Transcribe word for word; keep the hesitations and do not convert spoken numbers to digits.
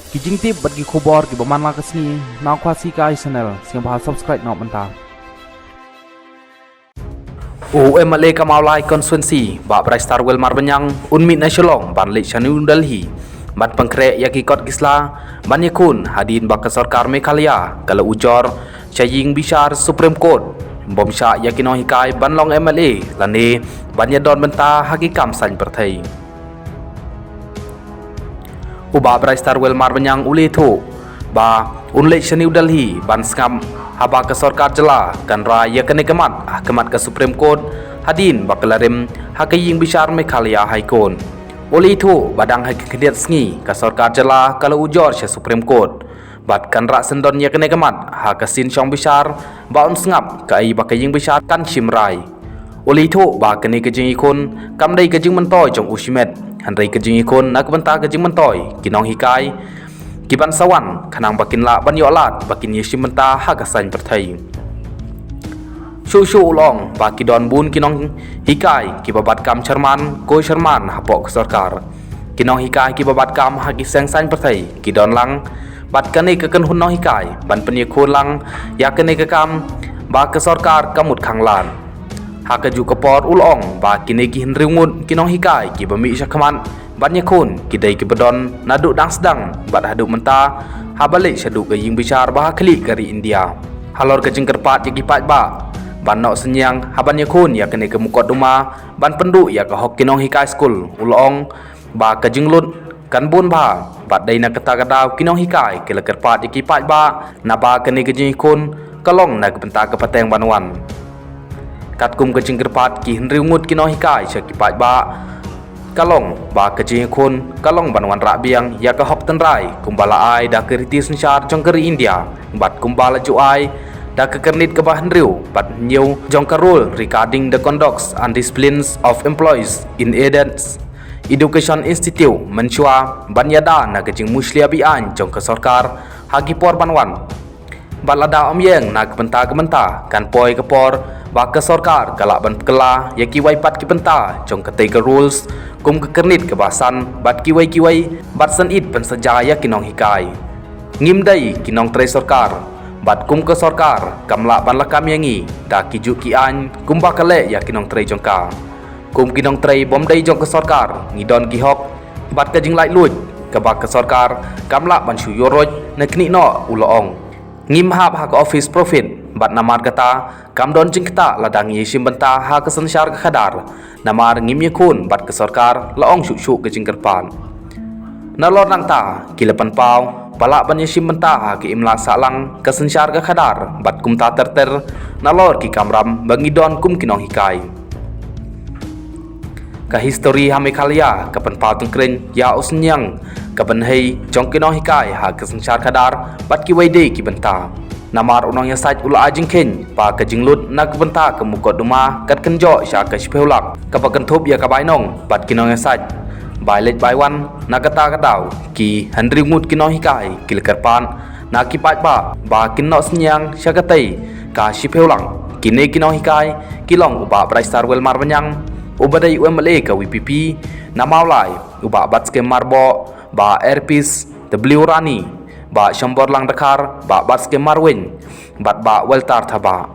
Ki jingtip bad ki khubor kiba man la ka sngi na Khasi Kai Channel, sngewbha subscribe noh mynta. U M L A ka Mawlai Constituency, Bah Brightstarwell Marbaniang, un mih na Shillong ban leit sha New Delhi ban pynkhreh ïa ki kot ki sla ban ïakhun hadien ba ka sorkar Meghalaya ka la ujor sha ïing bishar Supreme Court bym shah ïa ki nonghikai ban long M L A lane ban ïadon bynta ha ki kam saiñ pyrthei. U Bah Brightstarwell Marbaniang u la ïathuh ba un leit sha New Delhi ban sngap haba ka sorkar jylla kan rai ïa kane ka mat ha khmat ka Supreme Court hadien ba ka la rim ha ka ïing bishar Meghalaya High Court. U la ïathuh ba dang ha ki khyndiat sngi ka sorkar jylla ka la ujor sha Supreme Court bad kan rah syndon ïa kane ka mat ha ka sien shong bishar ba un sngap kaei ba ka ïing bishar kan shim rai. U la ïathuh ba kane ka jingïakhun kam dei ka jingmyntoi jong u shimet, hynrei ka jingïakhun na ka bynta ka jingmyntoi ki nonghikai kiban sa wan khnang ba kin lah ban ïoh lad ba kin ïashim bynta ha ka saiñ pyrthei. Shuh shuh u la ong ba ki don bun ki nonghikai kiba bat kam chairman ko chairman hapoh ka sorkar. Ki nonghikai kiba bat kam ha ki seng saiñ pyrthei ki don lang bad kane ka kynhun nonghikai ban pynïakhun lang ïa kane ka kam ba ka sorkar ka mut khang lad. Ha kajuh ka por u la ong ba kine ki hynriew ngut ki nonghikai kiba mih sha khmat ban ïakhun ki dei kiba don naduh dang sdang bad haduh mynta haba leit shaduh ka ïing bishar ba ha khlieh ka ri India. Halor ka jingkyrpad ïa ki paidbah ban noh synñiang haban ïakhun ïa kane ka mukotduma ban pynduh ïa ka hok ki nonghikai skul, u la ong ba ka jinglut kan bun bha bad dei na kata ka daw ki nonghikai ki la kyrpad ïa ki paidbah naba kane ka jingïakhun ka long na ka bynta ka pateng ban wan. Katkum ka jingkyrpad ki hynriew ngut ki nonghikai sha ki paidbah ka long ba ka jingïakhun ka long ban wanrah biang ïa ka hok tynrai kumba la ai da ka riti synshar jong ka ri India bad kumba la ju ai da ka kyrnit kaba hynriew bad hynñiew jong ka Rule Regarding the Conducts and Disciplines of Employees in Aided Education Institute mynshuwa ban ïada na ka jingmushlia be-aiñ jong ka sorkar ha ki por ban wan. Bad lada ym ïeng na ka bynta ka bynta kan poi ka por ba ka sorkar ka lah ban pynkylla ïa kiwei pat ki bynta jong katei ka rules kum ka kyrnit kaba san bad kiwei kiwei bad san ïit pynsaja ïa ki nonghikai. Ngim dei ki nongtrei sorkar bad kum ka sorkar kam lah ban lakam ïa ngi da ki juh ki aiñ kumba ka leh ïa ki nongtrei jong ka. Kum ki nongtrei bym dei jong ka sorkar ngi don ki hok bad ka jinglaitluid kaba ka sorkar kam lah ban shu ïuh ruh na knieh noh, u la ong. Ngim hap ha ka office profit bad namar kata kam don jingktah lada ngi ïashim bynta ha ka synshar ka khadar namar ngim ïakhun bad ka sorkar, la ong shuh shuh ka jingkyrpad. Nalor nangta ki la pynpaw ba lah ban ïashim bynta ha ka imlang sahlang ka synshar ka khadar bad kumta ter ter nalor ki kamram ba ngi don kum ki nonghikai. Ka histori ha Meghalaya ka pynpaw tyngkreiñ ïa u synñiang ka bynhei jong ki nonghikai ha ka synshar khadar bad kiwei de ki bynta. Namar u nongïasaid u la ai jingkheiñ ba ka jinglut na ka bynta ka mukotduma kat kynjoh sha ka shiphew lak kaba kynthup ïa ka bainong bad ki nongïasaid bai leit bai wan na kata ka daw ki hynriew ngut ki nonghikai ki la kyrpad na ki paidbah ba kin noh synñiang sha katei ka shiphew lak. Kine ki nonghikai ki long u Bah Brightstarwell Marbaniang uba dei u M L A ka V P P na Mawlai, u Bah Batskhem Marboh, Bah Erpis W Rani, Bah Shomborlang Dkhar, Bah Batskhem Marwein bad Bah Weltar Thabah.